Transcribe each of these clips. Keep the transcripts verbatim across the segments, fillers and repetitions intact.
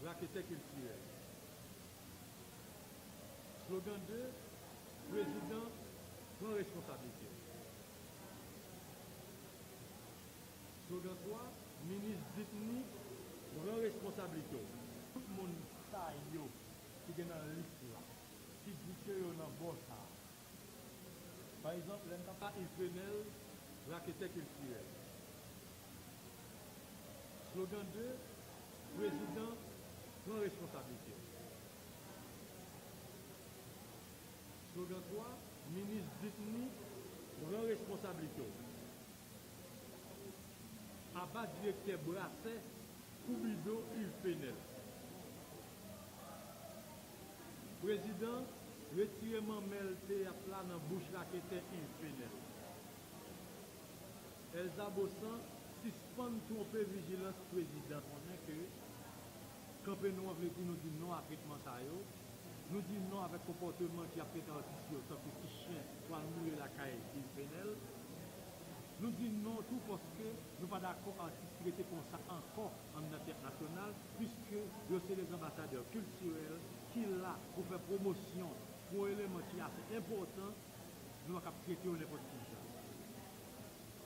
Raketè kiltirèl. Slogan de, Prezidan, pran responsablite w. Slogan twa, Minis Dickney, pran responsablite w. Tout moun sa yo ki gen nan lis la, ki di ke yo nan bò sa a. Pa egzanp, lè n t ap pale Yves Fenel, raketè kiltirèl. Slogan de, Prezidan, pran responsablite w. Slogan twa, Minis Dickney, pran responsablite w. Aba direktè brasè Koubido Yves Fenel. Prezidan, retire manmèl teyat la nan bouch raketè Yves Fenel. Elza Bosan, sispann twonpe vijilans prezidan. Konnen ke kanpe nou an vle di nou di non a tretman sa yo. Nou di non avèk konpòteman ki ap trete atis yo tankou ti chen pral mouye lakay Yves Fenel. Nou di non tou paske nou pa dakò atis trete konsa ankò anndan teyat nasyonal, piske yo se de anbasadè kiltirèl ki la pou fè pwomosyon pou yon eleman ki ase enpòtan, nou pa kab trete yo nenpòt ki jan.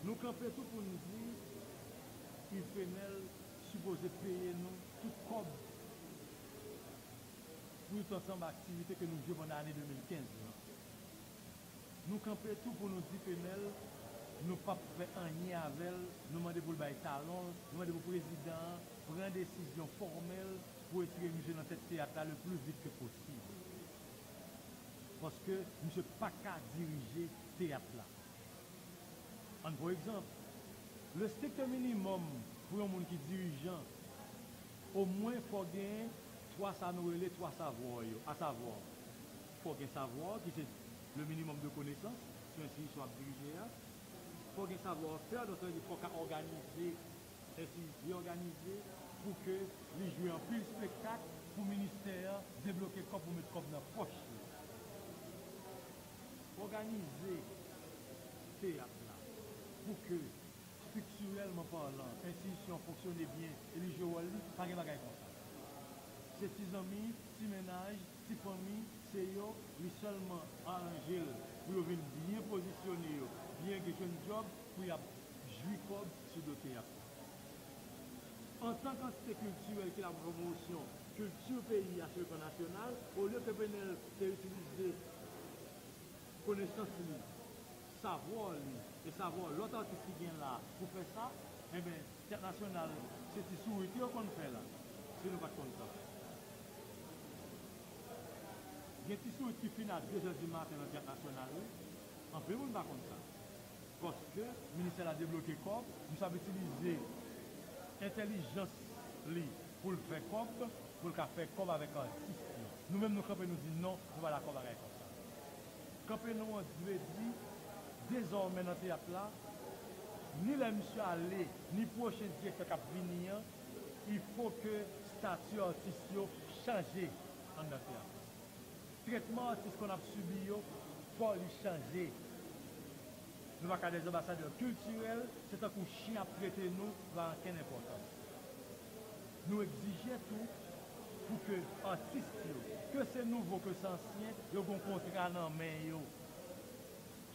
Nou kanpe tou pou n di Yves Fenel sipoze peye nou tout kòb pou tout ansanm aktivite ke nou jwe pandan ane de mil kenz lan. Nou kanpe tou pou nou di Fenel, nou p ap fè anyen avè l, nou mande pou l bay talon l, nou mande pou prezidan an pran desizyon fòmèl pou retire misye nan tèt teyat la le pli vit ke posib. Paske misye pa ka dirije teyat la. Ann pran egzanp, le strict minimum pou yon moun ki dirijan, omwen fò gen twa sa nou rele twa savwa yo, asavwa, fò gen savwa ki se le minimum de konesans sou enstitisyon w ap dirije a, fò gen savwa-fè, donk sa vle di fò w ka òganize, ensi, li òganize pou ke li jwe anpil espektak pou ministè an debloke kòb pou met kòb nan pòch li. Òganize teyat la pou ke, estriktirèlman palan, enstitisyon an fonksyone byen e li jwe wòl li, pa gen bagay konsa. Se ti zanmi, ti mennaj, ti fanmi, se yo, li sèlman aranje l pou yo vin byen pozisyone yo, byen gen jwenn djòb pou y ap jwi kòb sou do teyat la. Antanke antite kiltirèl ki la pou fè pwomosyon kilti peyi a sou le plan nasyonal, olye ke Fenel te itilize konesans li, savwa li e savwa lòt atis ki gen la pou fè sa, enben, teyat nasyonal, se ti sourit yo konn fè la, si nou pa t konn sa. Gen ti sourit ki fin a de zè di maten nan teyat nasyonal, wi. Anpil moun pa konn sa. Paske ministè la debloke kòb, misye ap itilize entèlijans li pou l fè kòb, pou l ka fè kòb avèk atis yo. Nou menm, nou kanpe, nou di non, nou pa dakò bagay konsa. Kanpe nou an vle di, dezòmè nan teyat la, ni lè misye ale, ni pwochen direktè k ap vini an, il faut que stati atis yo chanje anndan teyat la. Tretman atis konn ap sibi yo, fò li chanje. Nou pa ka de anbasadè kiltirèl, se tankou chen ap trete nou, pa ankenn enpòtans. Nou egzije tou pou ke atis yo, ke se nouvo, ke se ansyen, yo gen yon kontra nan men yo.